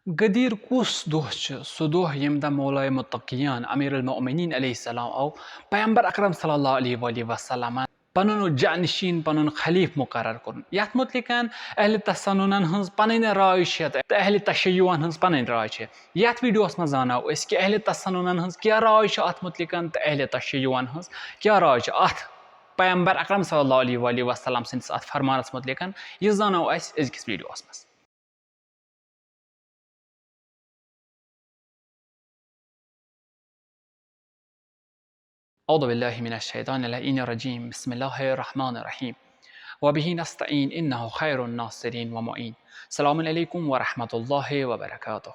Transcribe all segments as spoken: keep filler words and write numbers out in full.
غدیر کُس دۄہ چھُ؟ سُہ دۄہ ییٚمہِ دۄہ مولائے متقیان امیر المؤمنین علیہ السلام آو پیمبر اکرم صلی اللہ علیہ وآلہ وسلمن پنُن جانشین، پنُن خلیف مقرر کوٚرُن۔ یتھ متعلقن اہل تسننن ہٕنٛز پنٕنۍ راے چھےٚ تہٕ اہل تشیعن ہٕنٛز پنٕنۍ راے چھےٚ۔ یتھ ویڈیوس منٛز زانو أسۍ کہِ اہل تسننن ہٕنٛز کیٛاہ راے چھِ اتھ متعلقن تہٕ اہل تشیعن ہٕنٛز کیٛاہ راے چھِ اتھ پیمبر اکرم صلی اللہ علیہ وآلہ وسلم سٕنٛدِس اتھ فرمانس متعلقن۔ یہِ زانو أسۍ أزکِس ویڈیوس منٛز۔ أعوذ باللہ من الشیطان اللعین الرجیم۔ بسم اللہ الرحمن الرحیم۔ وبہ نستعین انہ خیر الناصرین و معین۔ السلام علیکم ورحمۃ اللہ وبرکاتہ۔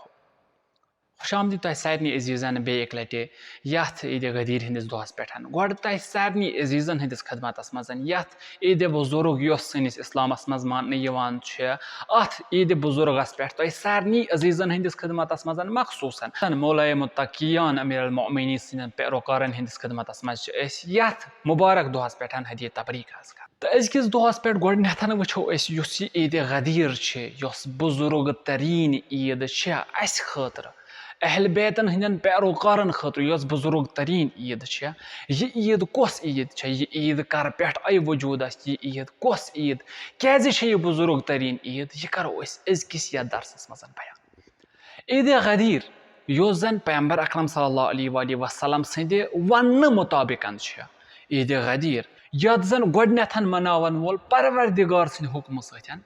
خوش آمدید تۄہہِ سارنٕے عزیزن بیٚیہِ اَکہِ لٹہِ یتھ عیٖدِ غدیر ہٕنٛدِس دۄہس پٮ۪ٹھ۔ گۄڈٕ تۄہہِ سارنٕے عزیزن ہٕنٛدِس خدمتس منٛز یتھ عیٖدِ بزرگ یۄس سٲنِس اسلامس منٛز ماننہٕ یِوان چھِ، اتھ عیٖدِ بزرگس پٮ۪ٹھ تۄہہِ سارنٕے عزیزن ہٕنٛدِس خدمتس منٛز، مخصوصاً مولائے متقیان امیر المؤمنین سٕنٛدٮ۪ن پیروکارن ہٕنٛدِس خدمتس منٛز چھِ أسۍ یتھ مبارک دۄہس پٮ۪ٹھ ہدیہ تبریک عرض کران۔ تہٕ أزکِس دۄہس پٮ۪ٹھ گۄڈٕنٮ۪تھ وٕچھو أسۍ یُس یہِ عیٖدِ غدیر چھِ، یۄس بزرگ تریٖن عیٖد چھِ اسہِ خٲطرٕ، اہل بیتن ہٕنٛدٮ۪ن پیروکارن خٲطرٕ یۄس بزرگ تریٖن عیٖد چھِ۔ یہِ عیٖد کۄس عیٖد چھےٚ؟ یہِ عیٖد کر پٮ۪ٹھ آیہِ وجوٗدس؟ یہِ عیٖد کۄس عیٖد؟ کیازِ چھےٚ یہِ بزرگ تریٖن عیٖد؟ یہِ کرو أسۍ أزکِس یتھ درسس منٛز بیان۔ عیٖدِ غدیر، یۄس زن پیمبر اکرم صلی اللہ علیہ وآلہ وسلم سٕنٛدِ وننہٕ مُطابقن چھِ عیٖدِ غدیر، یتھ زن گۄڈٕنٮ۪تھ مناون وول پروردگار سٕنٛدِ حُکمہٕ سۭتۍ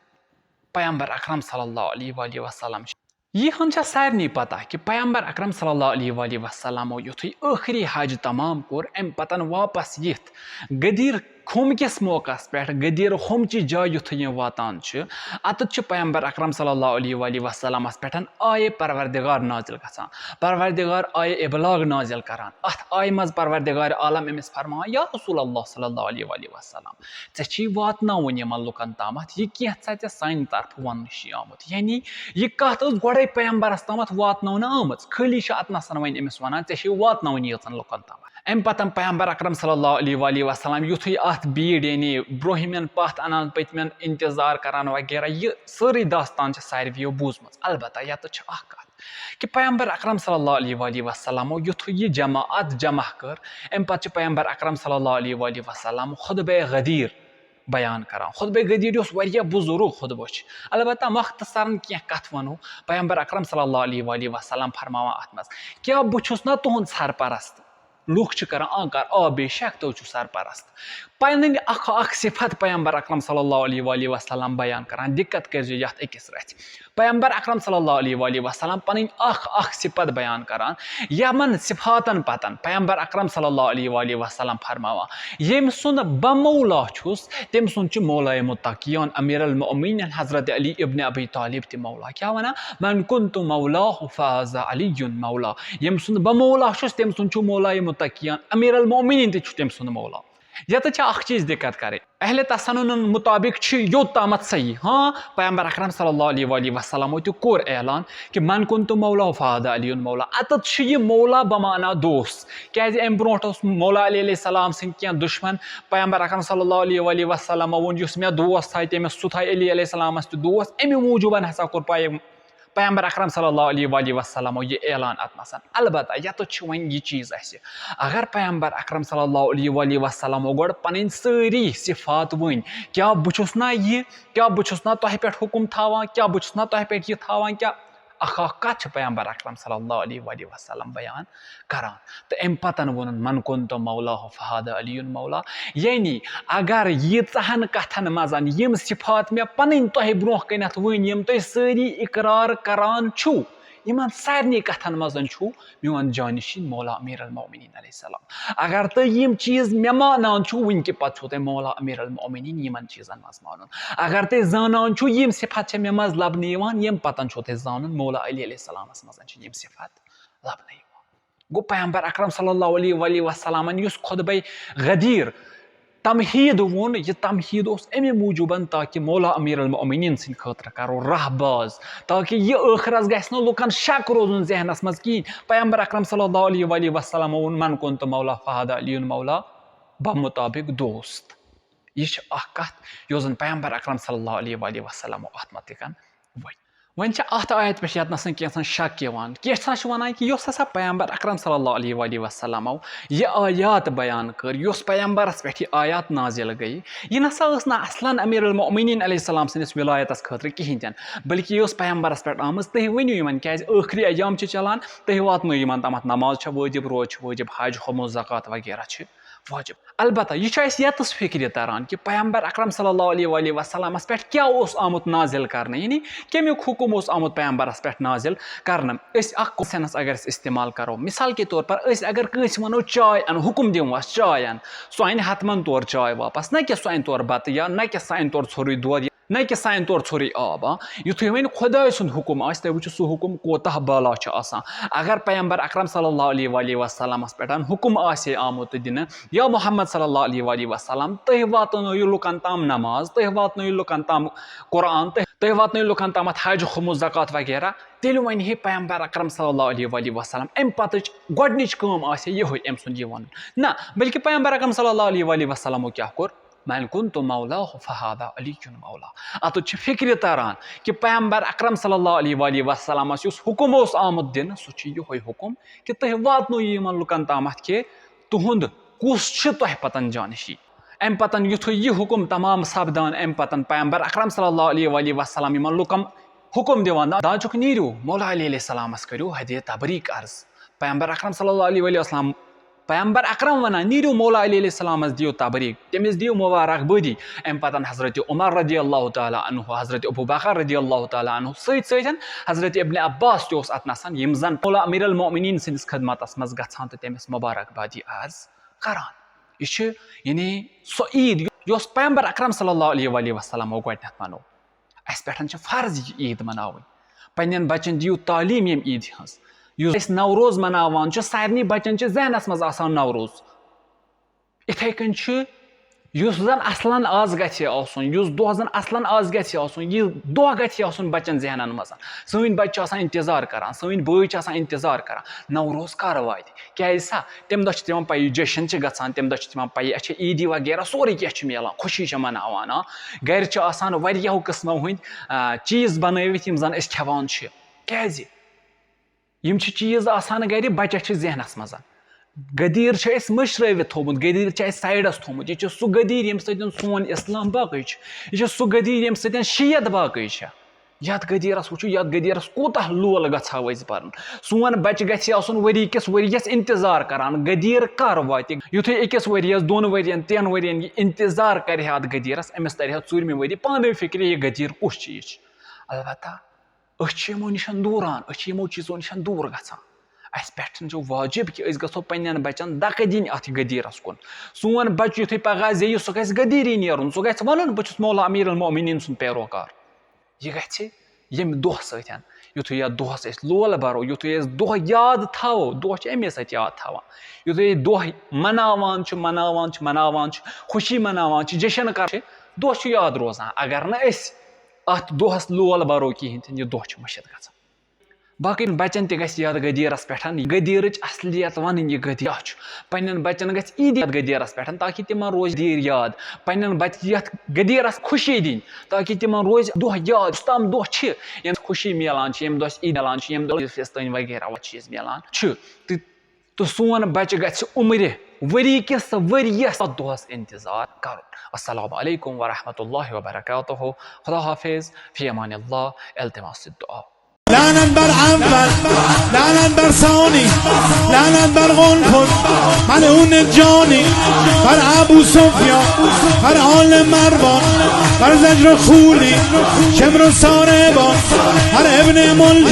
پیمبر اکرم صلی اللہ علیہ وآلہ وسلم چھِ۔ یہِ ہن چھےٚ سارنٕے پتہ کہِ پیمبر اکرم صلی اللہ علیہ وآلہ وسلمو یُتھُے ٲخری حج تمام کوٚر، امہِ پتن واپس یِتھ غدیر خوم کِس موقعس پٮ۪ٹھ، غدیر خوم چہِ جایہِ یُتھُے یِم واتان چھِ، اتٮ۪تھ چھِ پیمبر اکرم صلی اللہ علیہ وآلہ وسلمس پٮ۪ٹھ آیہِ پروردگار نازل گژھان، پروردگار آیہِ ابلاغ نازل کران۔ اتھ آیہِ منٛز پروردگار عالم أمِس فرماوان، یا رسول اللہ صلی اللہ علیہ وآلہ وسلم، ژےٚ چھُے واتناوُن یِمن لُکن تامتھ یہِ کینٛہہ ژےٚ ژےٚ سانہِ طرفہٕ وننہٕ چھُے آمُت۔ یعنی یہِ کتھ ٲس گۄڈے پیمبرس تامتھ واتناونہٕ آمٕژ، خٲلی چھِ اتنس وۄنۍ أمِس ونان، ژےٚ چھُے واتناوُن ییٖژن لُکن تامتھ۔ امہِ پتن پیمبر اکرم صلی اللہ علیہ وآلہ وسلم یُتھُے اتھ بیٖڑ، یعنی برونٛہمٮ۪ن پتھ انان، پٔتمٮ۪ن انتظار کران وغیرہ، یہِ سٲرٕے داستان چھِ ساروِیو بوٗزمٕژ۔ البتہ یتٮ۪تھ چھِ اکھ کتھ کہِ پیمبر اکرم صلی اللہ علیہ وآلہ وسلمو یُتھُے یہِ جماعت جمع کٔر، امہِ پتہٕ چھِ پیمبر اکرم صلی اللہ علیہ وآلہ وسلم خطبہ غدیر بیان کران۔ خطبہ غدیر یُس واریاہ بزرگ خطبہ چھُ، البتہ مختصرن کینٛہہ کتھ ونو۔ پیمبر اکرم صلی اللہ علیہ وآلہ وسلم فرماوان اتھ منٛز، کیٛاہ بہٕ چھُس نا تُہُنٛد سرپرست؟ لُکھ چھِ کران آنکار، آ، بے شک تُہۍ چھِو سرپرست۔ پنٕنۍ اکھ اکھ صفت پیمبر اکرم صلی اللہ علیہ وآلہ وسلم بیان کران۔ دقت کٔرزیو یتھ أکِس رژھِ۔ پیمبر اکرم صلی اللہ علیہ وآلہ وسلم پنٕنۍ اکھ اکھ صفت بیان کران، یمن صفاتن پتن پیمبر اکرم صلی اللہ علیہ وآلہ وسلم فرماوان، ییٚمہِ سُنٛد بہٕ مولا چھُس، تٔمۍ سُنٛد چھُ مولائے متقیان امیر المؤمنین حضرت علی ابن ابی طالب تہِ مولا۔ کیٛاہ ونان؟ من کنت مولاه فهذا علی مولا۔ ییٚمہِ سُنٛد بہٕ مولا چھُس، تٔمۍ سُنٛد چھُ مولائے متقیان امیر المؤمنین تہِ چھُ تٔمۍ سُنٛد مولا۔ یتٮ۪تھ چھِ اکھ چیٖز دقت کرٕنۍ۔ اہل تسننن مطابق چھِ یوٚت تامتھ صحیح۔ ہاں، پیمبر اکرم صلی اللہ علیہ وآلہ وسلمو تہِ کوٚر اعلان کہِ من کنت مولاه فهذا علی مولا۔ اتٮ۪تھ چھُ یہِ مولا بمعنی دوست۔ کیازِ امہِ برونٛٹھ اوس مولا علی علیہ السلام سٕنٛدۍ کینٛہہ دشمن۔ پیمبر اکرم صلی اللہ علیہ وآلہ وسلمو ووٚن، یُس مےٚ دوست تھایہِ، تٔمِس، سُہ تھایہِ علی علیہ السلامس تہِ دوست۔ امہِ موٗجوٗبن ہسا کوٚر پے-، پیمبر اکرم صلی اللہ علیہ وآلہ وسلمو یہِ اعلان اتھ منٛز۔ البتہ یتٮ۪تھ چھُ وۄنۍ یہِ چیٖز اسہِ، اگر پیمبر اکرم صلی اللہ علیہ وآلہ وسلمو گۄڈٕ پنٕنۍ سٲری صفات ؤنۍ، کیٛاہ بہٕ چھُس نا یہِ، کیٛاہ بہٕ چھُس نا تۄہہِ پٮ۪ٹھ حُکم تھاوان، کیٛاہ بہٕ چھُس نا تۄہہِ پٮ۪ٹھ یہِ تھاوان، کیٛاہ اکھ اکھ کتھ چھِ پیمبر اکرم صلی اللہ علیہ وآلہ وسلم بیان کران۔ تہٕ امہِ پتن ووٚنُن، من کنت مولاه فهذا علی مولا۔ یعنی اگر ییٖژہن کتھن منٛز یِم صفات مےٚ پنٕنۍ تۄہہِ برونٛہہ کنٮ۪تھ ؤنۍ، یِم تُہۍ سٲری اقرار کران چھِو، یِمن سارنٕے کتھن منٛز چھُ میون جانشین مولا امیر المؤمنین علیہ السلام۔ اگر تُہۍ یِم چیٖز مےٚ مانان چھِو، وٕنہِ کہِ پتہٕ چھُو تۄہہِ مولا امیر المؤمنین یِمن چیٖزن منٛز مانُن۔ اگر تُہۍ زانان چھِو، یِم صفت چھِ مےٚ منٛز لبنہٕ یِوان، یِم پتن چھُو تۄہہِ زانُن مولا علی علیہ السلامس منٛز چھِ یِم صفت لبنہٕ یِوان۔ گوٚو پیمبر اکرم صلی اللہ علیہ وآلہ وسلمن یُس خطبہ غدیر تمہید ووٚن، یہِ تمہید اوس امی موٗجوٗبن تاکہِ مولا امیر المؤمنین سٕنٛدِ خٲطرٕ کرو راہ باز، تاکہِ یہِ ٲخرس گژھِ نہٕ لُکن شک روزُن ذہنس منٛز کِہیٖنۍ۔ پیمبر اکرم صلی اللہ علیہ وآلہ وسلم ووٚن، من کنت مولاه فهذا علی مولا، بمطابق دوست۔ یہِ چھِ اکھ کتھ یۄس زن پیمبر اکرم صلی اللہ علیہ وآلہ وسلمو اتھ متعلقن ؤنۍ۔ وۄنۍ چھِ اَتھ آیت پٮ۪ٹھ ییٚتنَس کینٛژھن شک یِوان۔ کینٛژھا چھِ وَنان کہِ یۄس ہسا پیغمبر اکرم صلی اللہ علیہ وآلہ وسلمو یہِ آیات بیان کٔر، یۄس پیغمبرس پٮ۪ٹھ یہِ آیات نازل گٔیہِ، یہِ نسا ٲس نہٕ اصلاً امیر المؤمنین علیہ السلام سٕنٛدِس ولایتس خٲطرٕ کِہیٖنۍ تہِ نہٕ، بلکہِ یہِ ٲس پیغمبرس پٮ۪ٹھ آمٕژ، تُہۍ ؤنِو یِمن، کیازِ ٲخری ایام چھِ چلان، تُہۍ واتنٲیِو یِمن تامَتھ نماز چھےٚ وٲجِب، روزٕ چھِ وٲجِب، حج، خمس، زکوٰۃ وغیرہ چھِ واجب۔ البتہ یہِ چھُ اَسہِ ییٚتَس فِکرِ تَران کہِ پیغمبر اکرم صلی اللہ علیہ وآلہ وسلمس پٮ۪ٹھ کیٛاہ اوس آمُت نازل کرنہٕ، یعنی کَمیُک حُکُم اوس آمُت پیغمبرس پٮ۪ٹھ نازل کرنہٕ۔ أسۍ اکھ sentence اگر أسۍ استعمال کرو، مثال کے طور پر أسۍ اگر کٲنٛسہِ وَنو چاے اَن، حُکُم دِموس چاے اَن، سُہ اَنہِ حتماً تورٕ چاے واپس، نہ کہِ سُہ اَنہِ تورٕ بتہٕ یا نہ کہِ سُہ اَنہِ تورٕ ژھوٚرُے دۄد، نہ کہِ سُہ اَنہِ تورٕ ژھوٚرُے آب۔ آ، یُتھُے وۄنۍ خۄداے سُنٛد حُکُم آسہِ، تُہۍ وٕچھِو سُہ حُکُم کوٗتاہ بالا چھُ آسان۔ اگر پیغمبر اکرم صلی اللہ علیہ وآلہ وسلمس پٮ۪ٹھ حُکُم آسہِ ہے آمُت دِنہٕ، یا محمد صلی اللہ علیہ وآلہ وسلم، تُہۍ واتنٲیِو لُکن تام نماز، تُہۍ واتنٲیِو لُکن تام قرآن، تُہۍ، تُہۍ واتنٲیِو لُکن تامَتھ حج، خمس، زکوٰۃ وغیرہ، تیٚلہِ وَنہِ ہے پیغمبر اکرم صلی اللہ علیہ وآلہ وسلم۔ اَمہِ پتٕچ گۄڈٕنِچ کٲم آسہِ ہے یِہوٚے أمۍ سُنٛد یہِ وَنُن۔ نہ، بلکہِ پیغمبر اکرم صلی اللہ علیہ وآلہ وسلمو کیٛاہ کوٚر؟ من کنت مولاه فهذا علی مولا۔ اتھ چھِ فکرِ تران کہِ پیغمبر اکرم صلی اللہ علیہ وآلہ وسلمس یُس حُکُم اوس آمُت دِنہٕ، سُہ چھُ یِہوٚے حُکُم کہِ تُہۍ واتنٲیِو یِمن لُکن تامَتھ کہِ تُہُنٛد کُس چھُ تۄہہِ پتن جانشی۔ امہِ پتن یُتھُے یہِ حُکُم تمام سپدان، امہِ پتن پیغمبر اکرم صلی اللہ علیہ وآلہ وسلم یِمن لُکن حُکُم دِوان، دپان چھُکھ، نیٖرِو مولا علی علیہ السلامس کٔرِو ہدیہ تبریک عرض۔ پیغمبر اکرم صلی اللہ علیہ وآلہ وسلم، پیغمبر اکرم ونان، نیٖرِو مولا علی علیہ السلامس دِیِو تبریک، تٔمِس دِیِو مبارک بٲدی۔ امہِ پتن حضرت عمر رضی اللہ تعالیٰ عنہ، حضرت ابو بکر رضی اللہ تعالیٰ عنہ، سۭتۍ سۭتۍ حضرت ابن عباس تہِ اوس اتنس، یِم زن مولا امیر المؤمنین سٕنٛدِس خدمتس منٛز گژھان تہٕ تٔمِس مبارک بادی عرض کران۔ یہِ چھِ یعنی سۄ عیٖد یۄس پیغمبر اکرم صلی اللہ علیہ وآلہ وسلمو گۄڈٕنٮ۪تھ منٲو۔ اَسہِ پٮ۪ٹھ چھِ فرض یہِ عیٖد مناوٕنۍ۔ پنٛنٮ۪ن بَچَن دِیِو تعلیٖم ییٚمہِ عیٖدِ ہٕنٛز۔ یُس أسۍ نوروز مناوان چھِ، سارنٕے بَچَن چھِ ذہنَس منٛز آسان نوروز۔ یِتھَے کٔنۍ چھُ یُس زَن اَصلًا آز گژھِ ہے آسُن، یُس دۄہ زَن اَصلًا آز گژھِ ہے آسُن، یہِ دۄہ گژھِ ہے آسُن بَچَن ذہنَن منٛز۔ سٲنۍ بَچہِ چھِ آسان اِنتظار کَران، سٲنۍ بٲے چھِ آسان اِنتظار کَران، نوروز کَر واتہِ؟ کیٛازِ سا؟ تَمہِ دۄہ چھِ تِمَن پَیی جشن چھِ گژھان، تَمہِ دۄہ چھِ تِمَن پَیی اَسہِ چھِ عیٖدی وغیرہ سورُے کینٛہہ چھُ میلان، خوشی چھِ مَناوان۔ آ، گَرِ چھِ آسان واریاہو قٕسمو ہٕنٛدۍ، آ، چیٖز بَنٲوِتھ یِم زَن أسۍ کھٮ۪وان چھِ۔ کیٛازِ؟ یِم چھِ چیٖز آسان گَرِ، بَچَس چھِ ذہنَس منٛز۔ گٔدیٖر چھُ اَسہِ مٔشرٲوِتھ تھوٚومُت، گٔدیٖر چھُ اَسہِ سایڈَس تھوٚومُت۔ یہِ چھُ سُہ گٔدیٖر ییٚمہِ سۭتۍ سون اِسلام باقٕے چھُ۔ یہِ چھُ سُہ گٔدیٖر ییٚمہِ سۭتۍ شیعت باقٕے چھےٚ۔ یَتھ گٔدیٖرَس وٕچھِو، یَتھ گٔدیٖرَس کوٗتاہ لول گژھو أسۍ بَرُن۔ سون بَچہِ گژھِ آسُن ؤری کِس ؤریَس اِنتظار کَران، گٔدیٖر کَر واتہِ۔ یُتھُے أکِس ؤریَس، دۄن ؤرِین، ترٛٮ۪ن ؤرِین یہِ اِنتظار کَرِ ہا اَتھ گٔدیٖرَس، أمِس تَرِ ہا ژوٗرمہِ ؤری پانَے فِکرِ، یہِ گٔدیٖر کُس چیٖز چھِ۔ البتہ أسۍ چھِ یِمو نِش دوٗران، أسۍ چھِ یِمو چیٖزو نِش دوٗر گژھان۔ اَسہِ پٮ۪ٹھ چھُ واجب کہِ أسۍ گژھو پنٛنٮ۪ن بَچَن دَکہٕ دِنۍ اَتھ گٔدیٖرَس کُن۔ سون بَچہٕ یُتھُے پَگاہ زیٚیہِ، سُہ گژھِ گٔدیٖرٕے نیرُن، سُہ گژھِ وَنُن، "بہٕ چھُس مولا امیر المومنین سُنٛد پیروکار۔" یہِ گژھِ ییٚمہِ دۄہ سۭتۍ۔ یُتھُے یَتھ دۄہَس أسۍ لول بَرو، یُتھُے أسۍ دۄہ یاد تھاوو، دۄہ چھِ اَمے سۭتۍ یاد تھاوان۔ یُتھُے أسۍ دۄہ مَناوان چھِ، مَناوان چھِ، مَناوان چھِ، خوشی مَناوان چھِ، جشن کَران چھِ، دۄہ چھُ یاد روزان۔ اگر نہٕ أسۍ اَتھ دۄہَس لول بَرو کِہیٖنۍ تہِ نہٕ، یہِ دۄہ چھُ مٔشِتھ گژھان۔ باقٕے بَچَن تہِ گژھِ یَتھ گٔدیٖرَس پٮ۪ٹھ یہِ گٔدیٖرٕچ اَصلیت وَنٕنۍ، یہِ گٔدیٖر کیٛاہ چھُ۔ پنٛنٮ۪ن بَچَن گژھِ عیٖدِ یَتھ گٔدیٖرَس پٮ۪ٹھ، تاکہِ تِمَن روزِ گٔدیٖر یاد۔ پنٛنٮ۪ن بَچَن یَتھ گٔدیٖرَس خوشی دِنۍ، تاکہِ تِمَن روزِ دۄہ یاد، یُس تام دۄہ چھِ، ییٚمہِ خوشی میلان چھِ، ییٚمہِ دۄہ چھِ عیٖد میلان چھِ، ییٚمہِ دۄہ فِستٲنۍ وغیرہ چیٖز میلان چھِ۔ تہٕ تہٕ سون بَچہٕ گژھِ عُمرِ ؤری کِس ؤریَس اَتھ دۄہَس اِنتظار کَرُن۔ السلام علیکم ورحمۃ اللہ وبرکاتہ۔ خدا حافظ۔ فی امان اللہ۔ التماس الدعا۔ لعنت بر اول، لعنت بر ثانی، لعنت بر قنفذ، ملعون جانی، بر ابو سفیان، بر آل مروان، بر زجر و خولی، شمر و ساربان، بر ابن ملجم۔